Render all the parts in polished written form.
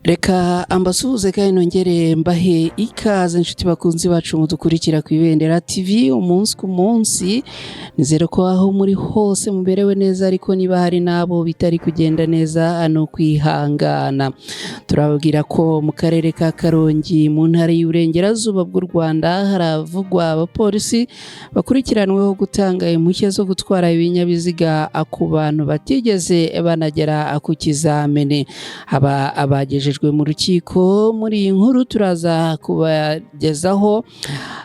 Reka ambasuhuze kandi nongere mbahe ikaze inshuti bakunzi bacu mudukurikira ku Ibendera TV umunsi ku munsi. Nizere ko aho muri hose muberewe neza, ariko niba hari n'abo bitari kugenda neza ni ukwihangana. Turababwira ko mu karere ka Karongi mu ntara y'Iburengerazuba bw'u Rwanda haravugwa abapolisi bakurikiranweho gutanga impushya zo gutwara ibinyabiziga ku bantu batigeze banagera ku kizamini. Aba abagejejwe mu rukiko. Muri iyi nkuru turaza kubagezaho,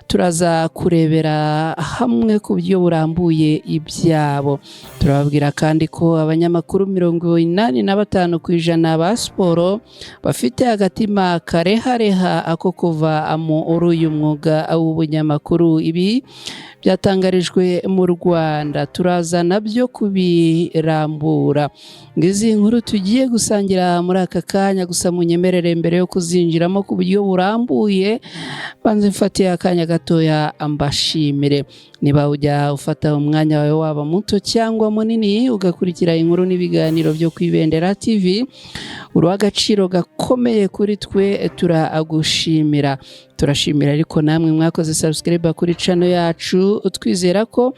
turaza kurebera hamwe ku buryo burambuye ibyabo. Turababwira kandi ko abanyamakuru 85% ba siporo bafite agatima karehareha ako kuva muri uyu mwuga w'ubunyamakuru. Ibi byatangarijwe mu Rwanda, turaza nabyo kubirambura. Ngizi nkuru tugiye gusangira muri aka kanya, gusa munyemerere mbere yo kuzinjiramo ku buryo burambuye banze mfatiye akanya gatoya mbashimire. Niba ujya ufata umwanya wawe waba muto cyangwa munini ugakurikira inkuru n'ibiganiro byo ku Ibendera TV, uri agaciro gakomeye kuri twe, turagushimira. Turashimira ariko namwe mwakoze subscribe kuri channel yacu, twizera ko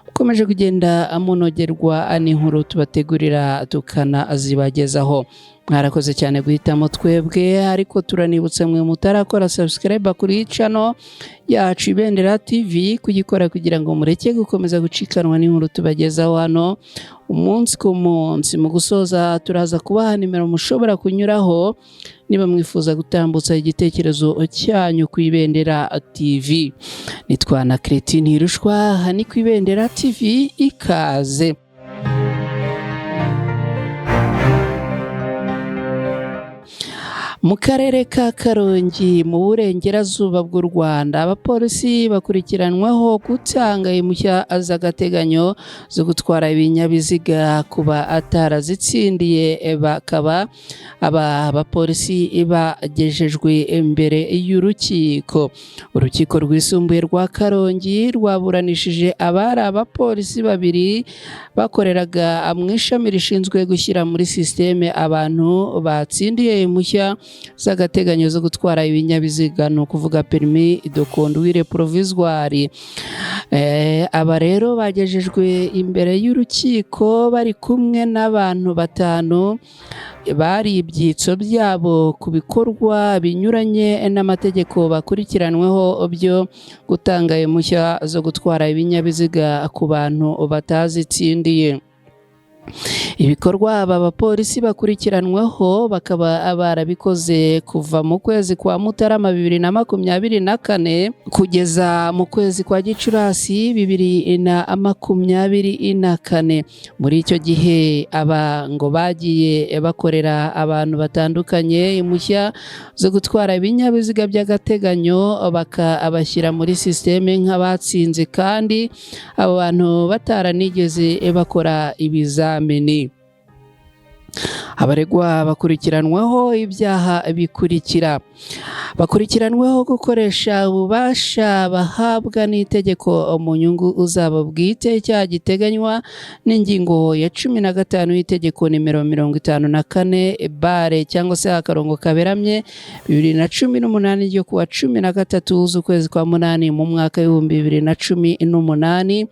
mukomeje kugenda munogerwa n'inkuru tubategurira tukanazibagezaho. Mwarakoze cyane guhitamo twebwe, ariko turanibutsa mwe mutarakora subscribe kuri channel yacu Ibendera TV kugikora kugira ngo mureke gukomeza gucikanwa n'inkuru tubagezaho hano umunsi ku munsi. Mu gusoza turaza kubaha nimero mushobora kunyuraho niba mwifuza gutambutsa igitekerezo cyanyu ku Ibendera TV. Nitwa na Cretine Hirushwa, aha ni ku Ibendera TV, ikaze. Mu karere ka Karongi mu burengerazuba bw'u Rwanda, abapolisi bakurikiranwaho gutanga impushya z'agateganyo zo gutwara ibinyabiziga kuba atarazitsindiye, bakaba aba bapolisi bagejejwe imbere y'urukiko. Urukiko rwisumbuye rwa Karongi rwaburanishije abari abapolisi babiri bakoreraga mu ishami rishinzwe gushyira muri sisiteme abantu batsindiye impushya z'agateganyo zo gutwara ibinyabiziga, ni ukuvuga permis de conduire provisoire. Aba rero bagejejwe imbere y'urukiko bari kumwe n'abantu batanu bari ibyitso byabo ku bikorwa binyuranye n'amategeko bakurikiranweho byo gutanga impushya zo gutwara ibinyabiziga ku bantu batazitsindiye. Ibikorwa aba bapolisi bakurikiranweho bakaba barabikoze kuva mu kwezi kwa Mutarama 2024 kugeza mu kwezi kwa Gicurasi 2024. Muri icyo gihe aba ngo bagiye bakorera abantu batandukanye impushya zo gutwara ibinyabiziga by'agateganyo, bakabashyira muri sisiteme nk'abatsinze, kandi abo bantu bataranigeze bakora ibizamini. Abaregwa bakurikiranwaho ibyaha bikurikira: bakurikiranweho gukoresha ububasha bahabwa n'itegeko mu nyungu zabo bwite, icyaha giteganywa n'ingingo ya 15 y'itegeko nimero 54 bare cyangwa se akarongo kaberamye 2018 ryo kuwa 13 z'ukwezi kwa munani mu mwaka 2018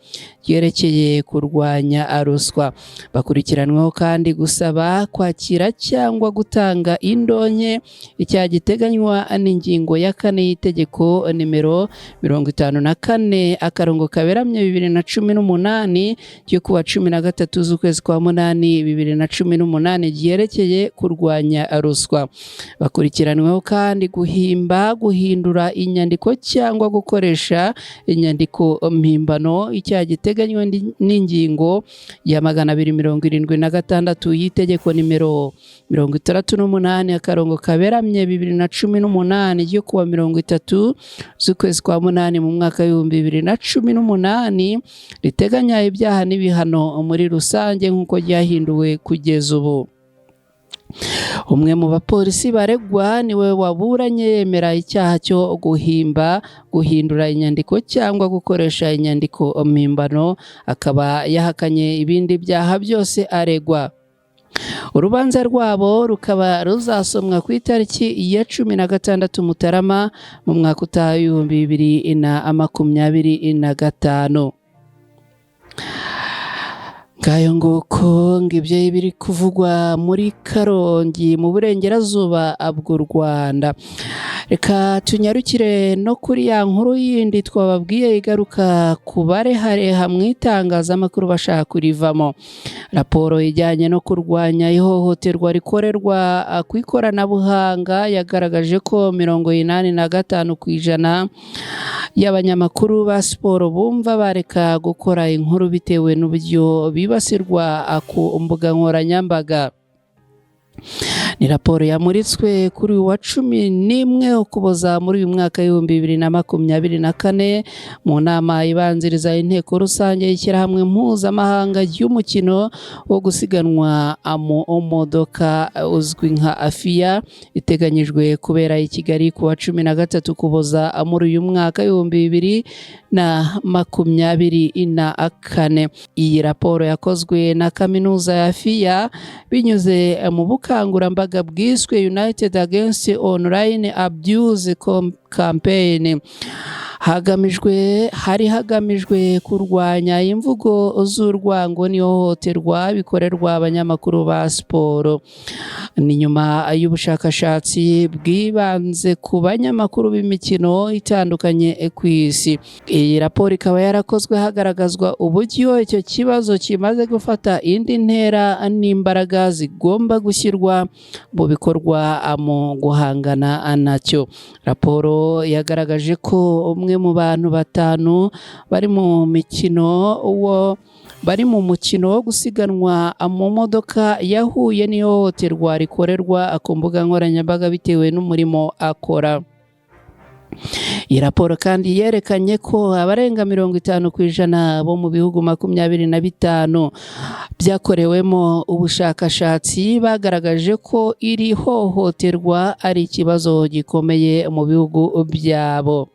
ryerekeye kurwanya ruswa. Bakurikiranweho kandi gusaba, kwakira cyangwa gutanga indonke, icyaha giteganywa n'ingingo ya 4 y'itegeko nimero 54 akarongo kaberamye 2018 ryo kuwa 13 z'ukwezi kwa munani 2018 ryerekeye kurwanya ruswa. Bakurikiranweho kandi guhimba, guhindura inyandiko cyangwa gukoresha inyandiko mpimbano, icyaha giteganywa n'ingingo ya 276 y'itegeko nimero 68 akarongo kaberamye 2018 ryo kuwa 30 z'ukwezi kwa munani mu mwaka 2018 riteganya ibyaha n'ibihano muri rusange nk'uko ryahinduwe kugeza ubu. Umwe mu bapolisi baregwa niwe waburanye yemera icyaha cyo guhimba, guhindura inyandiko cyangwa gukoresha inyandiko mpimbano, akaba yahakanye ibindi byaha byose aregwa. Urubanza rwabo rukaba ruzasomwa ku itariki ya 16 Mutarama mu mwaka utaha 2025. Ngayo nguko, ngo ibyo biri kuvugwa muri Karongi mu burengerazuba bw'u Rwanda. Reka tunyarukire no kuri ya nkuru yindi twababwiye igaruka ku barehareha mu itangazamakuru bashaka kurivamo. Raporo ijyanye no kurwanya ihohoterwa rikorerwa ku ikoranabuhanga yagaragaje ko 85% y'abanyamakuru ba siporo bumva bareka gukora inkuru bitewe n'uburyo bibasirwa ku mbuga nkoranyambaga. Ni raporo yamuritswe kuri uyu wa 11 Ukuboza muri uyu mwaka w'2024 mu nama ibanziriza inteko rusange y'ishyirahamwe mpuzamahanga ry'umukino wo gusiganwa mu modoka uzwi nka FIA, iteganyijwe kubera i Kigali ku wa 13 Ukuboza muri uyu mwaka w'2024. Iyi raporo yakozwe na kaminuza ya FIA binyuze mu bukangurambaga bwiswe United Against Online Abuse Campaign. Hari hagamijwe kurwanya imvugo z'urwango n'ihohoterwa bikorerwa abanyamakuru ba siporo. Ni nyuma y'ubushakashatsi bwibanze ku banyamakuru b'imikino itandukanye ku isi. Iyi raporo ikaba yarakozwe hagaragazwa uburyo icyo kibazo kimaze gufata indi ntera n'imbaraga zigomba gushyirwa mu bikorwa mu guhangana nacyo. Raporo yagaragaje ko umwe mu bantu batanu bari mu mukino wo gusiganwa mu modoka yahuye n'ihohoterwa rikorerwa ku mbuga nkoranyambaga bitewe n'umurimo akora. Iyi raporo kandi yerekanye ko abarenga 50% bo mu bihugu 25 byakorewemo ubushakashatsi bagaragaje ko iri hohoterwa ari ikibazo gikomeye mu bihugu byabo.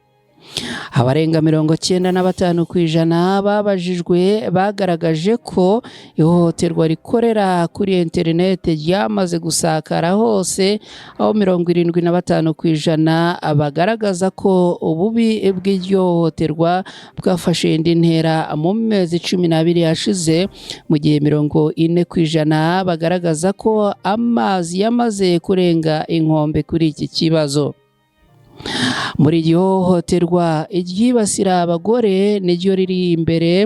Abarenga 95% babajijwe bagaragaje ko ihohoterwa rikorera kuri interineti ryamaze gusakara hose, aho 75% bagaragaza ko ububi bw'iryo hohoterwa bwafashe indi ntera mu mezi 12 yashize, mu gihe 40% bagaragaza ko amazi yamaze kurenga inkombe kuri iki kibazo. Muri iryo hohoterwa, iryibasira abagore niryo riri imbere,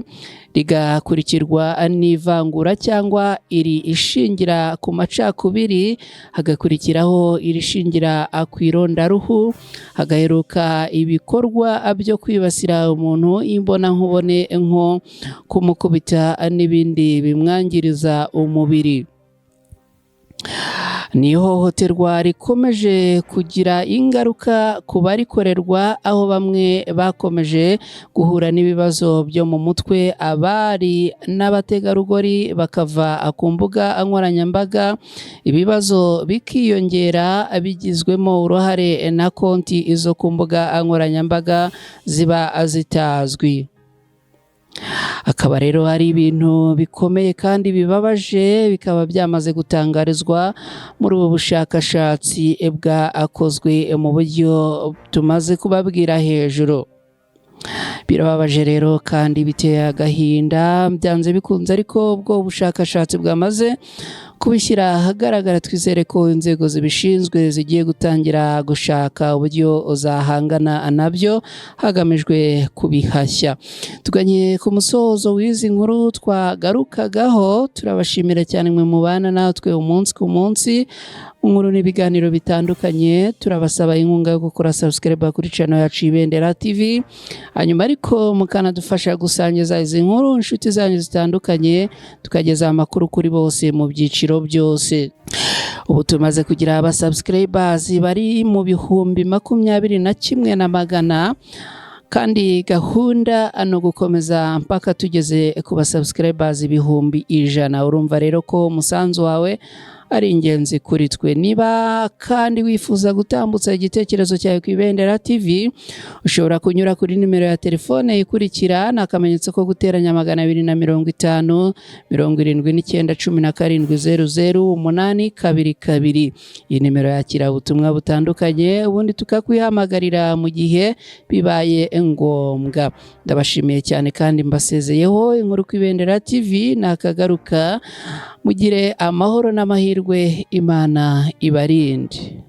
rigakurikirwa n'ivangura cyangwa iri ishingira ku macakubiri, hagakurikiraho irishingira ku irondaruhu, hagaheruka ibikorwa byo kwibasira umuntu imbonankubone nko kumukubita n'ibindi bimwangiriza umubiri. Ni ihohoterwa rikomeje kugira ingaruka ku barikorerwa, aho bamwe bakomeje guhura n'ibibazo byo mu mutwe, abari n'abategarugori bakava ku mbuga nkoranyambaga, ibibazo bikiyongera bigizwemo uruhare na konti zo ku mbuga nkoranyambaga ziba zitazwi. Akaba rero ari ibintu bikomeye kandi bibabaje, bikaba byamaze gutangarizwa muri ubu bushakashatsi bwakozwe mu buryo tumaze kubabwira hejuru. Birababaje rero kandi biteye agahinda byanze bikunze, ariko ubwo bushakashatsi bwamaze kubishyira ahagaragara, twizere ko inzego zibishinzwe zigiye gutangira gushaka uburyo zahangana nabyo hagamijwe kubihashya. Tuganye ku musozo w'izi nkuru twagarukagaho. Turabashimira cyane mwe mubana natwe umunsi ku munsi mu nkuru n'ibiganiro bitandukanye. Turabasaba inkunga yo gukora subscribe kuri channel yacu Ibendera TV, hanyuma ariko mukanadufasha gusangiza izi nkuru inshuti zanyu zitandukanye, tukageza amakuru kuri bose mu byiciro byose. Ubu tumaze kugira aba subscribers bari mu 21,100, kandi gahunda ni ugukomeza mpaka tugeze ku ba subscribers 100,000. Urumva rero ko umusanzu wawe ari ingenzi kuri twe. Niba kandi wifuza gutambutsa igitekerezo cyawe ku Ibendera TV, ushobora kunyura kuri nimero ya telefone ikurikira: ni akamenyetso ko guteranya 250 79 17 00 822. Iyi nimero yakira ubutumwa butandukanye, ubundi tukakwihamagarira mu gihe bibaye ngombwa. Ndabashimiye cyane kandi mbasezeyeho. Inkuru ku Ibendera TV nakagaruka. Mugire amahoro n'amahirwe, Imana ibarinde.